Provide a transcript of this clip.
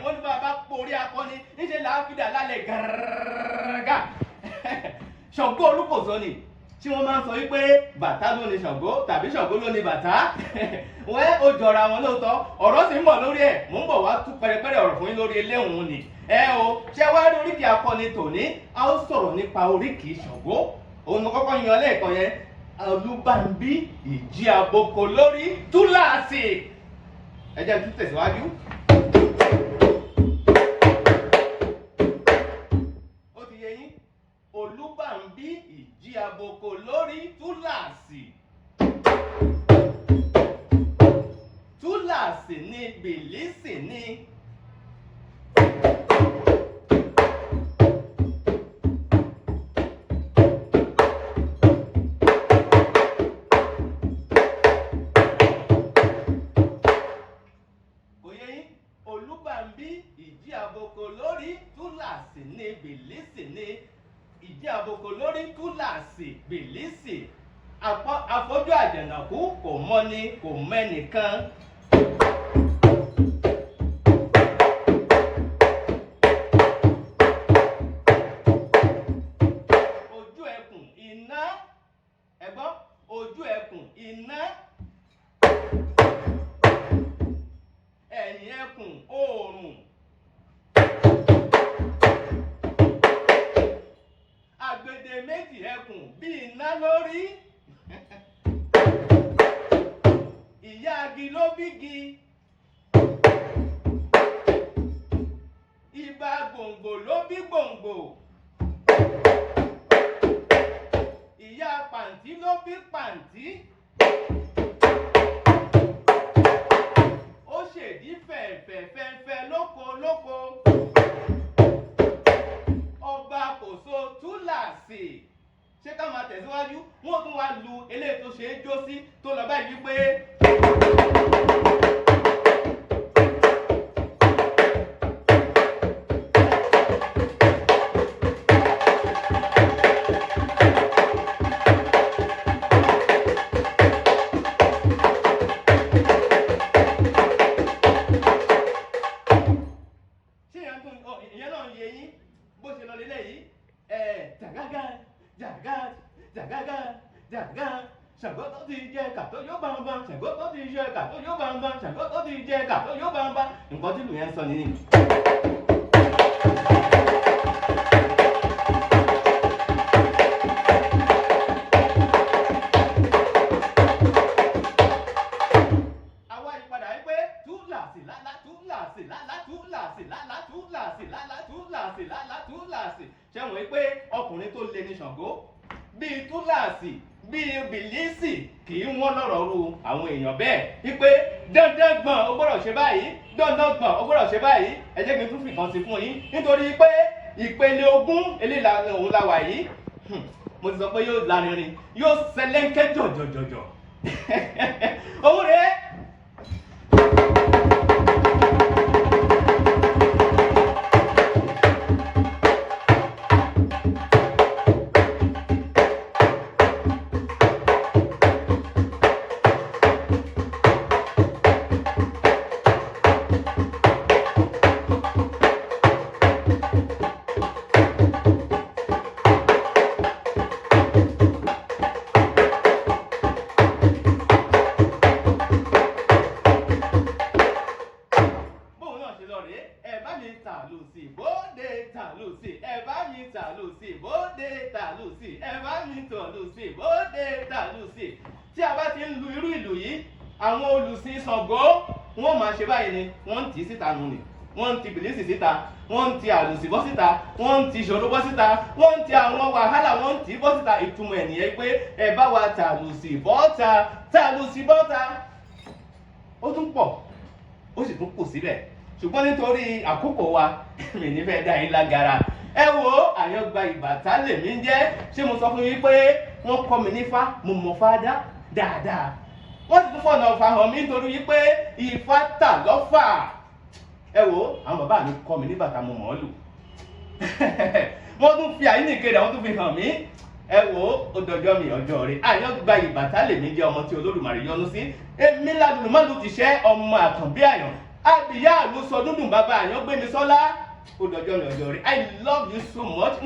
Wọ́n ní bá a bá porí akọni níṣẹ́ là á fìdá lálẹ́ gàràgà. Ṣàngó Olúkòso ni tí wọ́n máa ń sọ wípé bàtá ló ní Ṣàngó tàbí Ṣàngó ló ní bàtá. Wọ́n ó jọra wọn lóòótọ́, ọ̀rọ̀ sì ń bọ̀ lórí ẹ̀. Mò ń bọ̀ wá tú pẹrẹpẹrẹ ọ̀rọ̀ fún yín lórí eléhùn ni. Ẹ o, ṣé wá rí oríkì akọni tòní? A ó sọ̀rọ̀ nípa oríkì Ṣàngó. Òun mo kọ́kọ́ yan lẹ́ẹ̀kan yẹn, Olúbànbí ìjì àbòkò lórí túláàsì. Ẹ jẹ́ n tún tẹ̀síwájú. Ó ti yé yín. Olúbànbí ìjì àbòkò lórí túláàsì. Túláàsì ni bìlísì ni. Kò yé yín. Olúbànbí ìjì àbòkò lórí túláàsì ni bìlísì ni. Ìjì àbòkò lórí túláàsì bìlísì. Afọ́jú àjànàkú kò mọ́ni kò mẹ́nìkan. Ojú ẹkùn iná, ẹ gbọ́, ojú ẹkùn iná, ẹ̀yìn ẹkùn oòrùn. Agbede méjì ẹkùn bí iná lórí. Ìyá agi ló bígi. Ibà gbòǹgbò ló bí gbòǹgbò. Ìyá pàǹtí ló bí pàǹtí. Ó ṣèdí fẹ̀fẹ̀fẹ̀fẹ̀ lóko lóko. Ọba kòso túláàsì. Ṣé ká máa tẹ̀síwájú? Wọ́n tún wá lu eléyìí tó ṣe é jó sí tó lọ báyìí wípé. Ṣé ìyẹn tún ọ ìyẹn náà ń yé yín bó ṣe lọ lélẹ̀ yìí? Ẹ jàgágá jàgá jàgágá jàgá, Ṣàngó tó ti jẹ kàtó yóò bá ń bá, Ṣàngó tó ti jẹ kàtó yóò bá ń bá, Ṣàngó tó ti jẹ kàtó yóò bá ń bá. Nǹkan tí ìlú yẹn ń sọ nìyí. Àwa ìpadà wípé túláàsì lálá túláàsì lálá túláàsì lálá túláàsì lálá túláàsì lálá túláàsì. Ṣé wọ́n wípé ọkùnrin tó le ní Ṣàngó bíi túláàsì bíi bìlísì kì í wọ́n lọ́rọ̀ ru àwọn èèyàn bẹ́ẹ̀ wípé dandan gbọ̀n ó gbọ́dọ̀ ṣe báyìí, dandan gbọ̀n ó gbọ́dọ̀ ṣe báyìí. Ẹ jẹ́ kí n tún fi kan sí fún yín nítorí pé ìpele 20 eléyìí òun la wà yìí. Mo ti sọ pé yóò lárinrin, yóò sẹlẹ́ńkẹ́ jọ̀jọ̀jọ̀jọ̀. Òun rèé. Bóun náà ṣe lọ rèé. Ẹ bá mi tà lù sí bóde tà lù sí, ẹ bá mi tà lù sí bóde tà lù sí, ẹ bá mi tà lù sí bóde tà lù sí. Tí a bá ti ń lu irú ìlù yìí, àwọn olùsìn Ṣàngó wọ́n máa ṣe báyìí ni. Wọ́n ń tì í síta nù ni, wọ́n ń ti bìlísì síta, wọ́n ń ti àlùsì bọ́ síta, wọ́n ń ti ìṣòro bọ́ síta, wọ́n ń ti àwọn wàhálà, wọ́n ń tì í bọ́ síta. Ìtumọ̀ ẹ̀ nìyẹn pé ẹ bá wa tà lù sí bọ́ta, tà lù sí bọ́ta. Ó tún pọ̀, ó sì tún kù síbẹ̀, ṣùgbọ́n nítorí àkókò wa mi ní fẹ́ dá yín lágara. Ẹ wo, Àyàngbá Ìbàtà lèmi ń jẹ́. Ṣé mo sọ fún yín pé wọ́n kọ́ mi nífá? Mo mọ̀ fá dá dáadáa. Wọ́n sì tún fọ̀nà ọ̀fà hàn mí nítorí wípé Ifá tà lọ́fà. Ẹ wo, àwọn bàbá mi kọ́ mi ní bàtà, mo mọ̀ ọ́ lù. Wọ́n tún fi àyínnìke rẹ̀, wọ́n tún fi hàn mí. Ẹ wo, ó dọjọ́ mi ọjọ́ rẹ̀. Àyàngbá Ìbàtà lèmi jẹ́, ọmọ tí Olódùmarè yọ́nú sí. Èmi ládùn má lù ti ṣẹ́ ọmọ àkànbí àyàn. Abìyá àlù sọ dúndùn bàbá àyàn gbé mi sọ́lá. Ó dọjọ́ mi ọjọ́ rí. I love you so much.